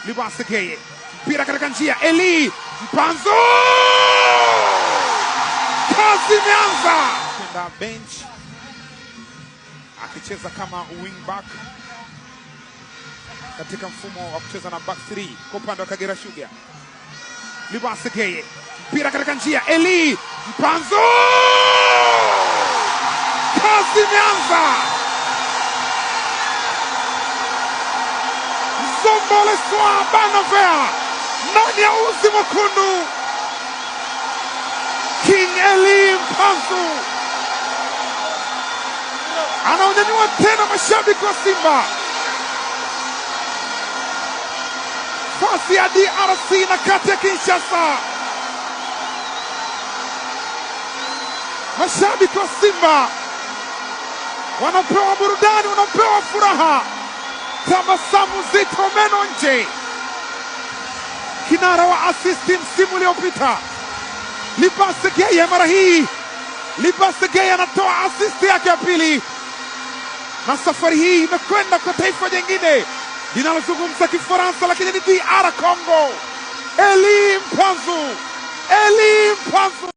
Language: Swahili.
Libasse Gueye, mpira katika njia, Eli Mpanzu, kazi imeanza. Kwenda bench akicheza kama wing back katika mfumo wa kucheza na back 3 kwa upande wa Kagera Sugar. Libasse Gueye, mpira katika njia, Eli Mpanzu, kazi imeanza. Zomboleswa Banovea ndani ya uzi mwekundu. King Eli Mpanzu anaonyanyua tena mashabiki wa Simba. Pasi ya DRC na kati ya Kinshasa, mashabiki wa Simba wanapewa burudani, wanapewa furaha, tabasamu zito, meno nje. Kinara wa asisti msimu uliopita Libasse Gueye, mara hii Libasse Gueye anatoa asisti yake ya pili, na safari hii imekwenda kwa taifa jingine linalozungumza Kifaransa, lakini ni DR Congo. Eli Mpanzu, Eli Mpanzu.